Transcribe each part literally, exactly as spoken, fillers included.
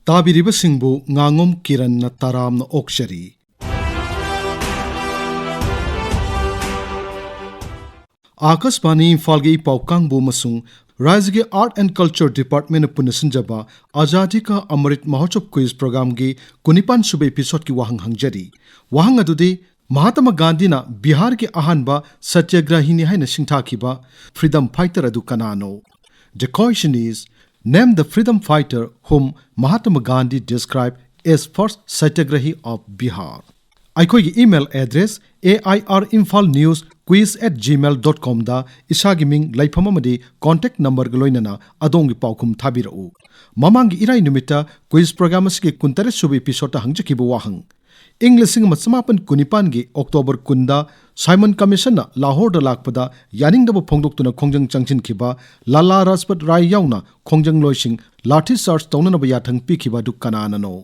ꯇꯥꯕꯤꯔꯤꯕꯁꯤꯡꯕꯨ ꯉꯥꯉꯣꯝ ꯀꯤꯔꯟꯅ ꯇꯔꯥꯝꯅ ꯑꯣꯛꯆꯔꯤ꯫ ꯑꯥꯀꯥꯁꯕꯥꯅꯤ ꯏꯝꯐꯥꯜꯒꯤ ꯏ ꯄꯥꯎ ꯀꯥꯡꯕꯨ ꯑꯃꯁꯨꯡ ꯔꯥꯖ꯭ꯌꯒꯤ Art and Culture Departmentꯅ ꯄꯨꯟꯅ ꯁꯤꯟꯖꯕ ꯑꯖꯥꯗꯤ ꯀꯥ ꯑꯃ꯭ꯔꯤꯠ ꯃꯍꯣꯠꯁꯕ quiz programꯒꯤ ꯀꯨꯟꯅꯤꯄꯥꯟ ꯁꯨꯕ episodeꯀꯤ ꯋꯥꯍꯪ ꯍꯪꯖꯔꯤ꯫ ꯋꯥꯍꯪ ꯑꯗꯨꯗꯤ, ꯃꯍꯥꯇꯃ ꯒꯥꯟꯙꯤꯅ ꯕꯤꯍꯥꯔꯒꯤ ꯑꯍꯥꯟꯕ ꯁꯇ꯭ꯌꯒ꯭ꯔꯍꯤꯅꯤ ꯍꯥꯏꯅ ꯁꯤꯡꯊꯥꯈꯤꯕ freedom fighter ꯑꯗꯨ ꯀꯅꯥꯅꯣ? The question is, name the freedom fighter whom Mahatma Gandhi described as first satyagrahi of Bihar. ꯑꯩꯈꯣꯏꯒꯤ email address A I R Imphal News Quiz at gmail dot comꯗ ꯏꯁꯥꯒꯤ ꯃꯤꯡ, ꯂꯩꯐꯝ ꯑꯃꯗꯤ contact numberꯒ ꯂꯣꯏꯅꯅ ꯑꯗꯣꯝꯒꯤ ꯄꯥꯎꯈꯨꯝ ꯊꯥꯕꯤꯔꯛꯎ꯫ ꯃꯃꯥꯡꯒꯤ ꯏꯔꯥꯏ ꯅꯨꯃꯤꯠꯇ quiz program ꯑꯁꯤꯒꯤ ꯀꯨꯟꯇꯔꯦꯠ ꯁꯨꯕ episodeꯇ ꯍꯪꯖꯈꯤꯕ ꯋꯥꯍꯪ, ꯏꯪ ꯂꯤꯁꯤꯡ ꯑꯃ ꯆꯃꯥꯄꯟ ꯀꯨꯟꯅꯤꯄꯥꯟꯒꯤ October ꯀꯨꯟꯗ Simon Commissionꯅ ꯂꯥꯍꯣꯔꯗ ꯂꯥꯛꯄꯗ ꯌꯥꯅꯤꯡꯗꯕ ꯐꯣꯡꯗꯣꯛꯇꯨꯅ ꯈꯣꯡꯖꯪ ꯆꯪꯁꯤꯟꯈꯤꯕ ꯂꯥꯂꯥ ꯔꯥꯖꯄꯠ ꯔꯥꯏ ꯌꯥꯎꯅ ꯈꯣꯡꯖꯪꯂꯣꯏꯁꯤꯡ ꯂꯥꯊꯤ ꯆꯥꯔꯖ ꯇꯧꯅꯅꯕ ꯌꯥꯊꯪ ꯄꯤꯈꯤꯕ ꯑꯗꯨ ꯀꯅꯥꯅꯅꯣ?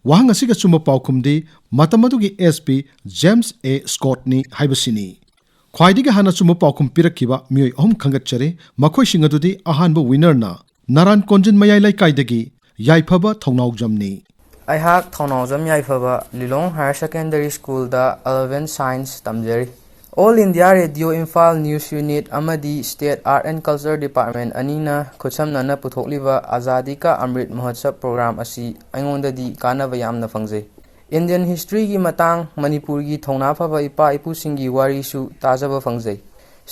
ꯋꯥꯍꯪ ꯑꯁꯤꯒꯤ ꯑꯆꯨꯝꯕ ꯄꯥꯎꯈꯨꯝꯗꯤ ꯃꯇꯝ ꯑꯗꯨꯒꯤ S P James A Scottꯅꯤ ꯍꯥꯏꯕꯁꯤꯅꯤ꯫ ꯈ꯭ꯋꯥꯏꯗꯒꯤ ꯍꯥꯟꯅ ꯑꯆꯨꯝꯕ ꯄꯥꯎꯈꯨꯝ ꯄꯤꯔꯛꯈꯤꯕ ꯃꯤꯑꯣꯏ ꯑꯍꯨꯝ ꯈꯟꯒꯠꯆꯔꯤ꯫ ꯃꯈꯣꯏꯁꯤꯡ ꯑꯗꯨꯗꯤ, ꯑꯍꯥꯟꯕ winnerꯅ ꯅꯥꯔꯥꯟ ꯀꯣꯟꯖꯤꯟ ꯃꯌꯥꯏ ꯂꯩꯀꯥꯏꯗꯒꯤ ꯌꯥꯏꯐꯕ ꯊꯧꯅꯥꯎꯖꯝꯅꯤ꯫ ꯑꯩꯍꯥꯛ ꯊꯧꯅꯥꯎꯖꯝ ꯌꯥꯏꯐꯕ, ꯂꯤꯂꯣꯡ Higher Secondary Schoolꯗ eleven Science ꯇꯝꯖꯔꯤ꯫ All India Radio Imphal News Unit ꯑꯃꯗꯤ State Art and Culture Department ꯑꯅꯤꯅ ꯈꯨꯠꯁꯝꯅꯅ ꯄꯨꯊꯣꯛꯂꯤꯕ ꯑꯖꯥꯗꯤ ꯀꯥ ꯑꯃ꯭ꯔꯤꯠ ꯃꯍꯣꯠꯁꯕ program ꯑꯁꯤ ꯑꯩꯉꯣꯟꯗꯗꯤ ꯀꯥꯟꯅꯕ ꯌꯥꯝꯅ ꯐꯪꯖꯩ꯫ Indian historyꯒꯤ ꯃꯇꯥꯡ, ꯃꯅꯤꯄꯨꯔꯒꯤ ꯊꯧꯅꯥ ꯐꯕ ꯏꯄꯥ ꯏꯄꯨꯁꯤꯡꯒꯤ ꯋꯥꯔꯤꯁꯨ ꯇꯥꯖꯕ ꯐꯪꯖꯩ꯫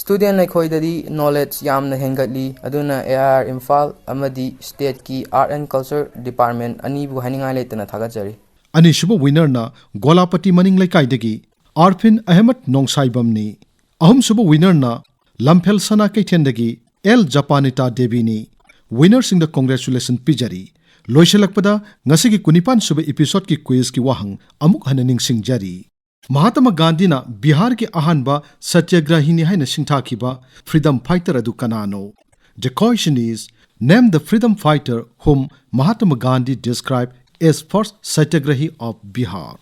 Student ꯑꯩꯈꯣꯏꯗꯗꯤ knowledge ꯌꯥꯝꯅ ꯍꯦꯟꯒꯠꯂꯤ, ꯑꯗꯨꯅ A I R Imphal ꯑꯃꯗꯤ stateꯀꯤ Art and Culture Department ꯑꯅꯤꯕꯨ ꯍꯥꯏꯅꯤꯡꯉꯥꯏ ꯂꯩꯇꯅ ꯊꯥꯒꯠꯆꯔꯤ꯫ ꯑꯅꯤꯁꯨꯕ winnerꯅ ꯒꯣꯂꯥꯄꯇꯤ ꯃꯅꯤꯡ ꯂꯩꯀꯥꯏꯗꯒꯤ ꯑꯥꯔꯐꯤꯟ ꯑꯍꯃꯗ ꯅꯣꯡꯁꯥꯏꯕꯝꯅꯤ꯫ ꯑꯍꯨꯝꯁꯨꯕ winnerꯅ ꯂꯝꯐꯦꯜ ꯁꯅꯥ ꯀꯩꯊꯦꯜꯗꯒꯤ ꯑꯦꯜ ꯖꯄꯥꯅꯤꯇꯥ ꯗꯦꯕꯤꯅꯤ꯫ Winnerꯁꯤꯡꯗ congratulation ꯄꯤꯖꯔꯤ꯫ ꯂꯣꯏꯁꯤꯜꯂꯛꯄꯗ ꯉꯁꯤꯒꯤ ꯀꯨꯟꯅꯤꯄꯥꯟ ꯁꯨꯕ episodeꯀꯤ quizꯀꯤ ꯋꯥꯍꯪ ꯑꯃꯨꯛ ꯍꯟꯅ ꯅꯤꯡꯁꯤꯡꯖꯔꯤ꯫ ꯃꯍꯥꯇꯃ ꯒꯥꯟꯙꯤꯅ ꯕꯤꯍꯥꯔꯒꯤ ꯑꯍꯥꯟꯕ ꯁꯇ꯭ꯌꯒ꯭ꯔꯍꯤꯅꯤ ꯍꯥꯏꯅ ꯁꯤꯡꯊꯥꯈꯤꯕ freedom fighter ꯑꯗꯨ ꯀꯅꯥꯅꯣ? The question is, name the freedom fighter whom Mahatma Gandhi described as first satyagrahi of Bihar.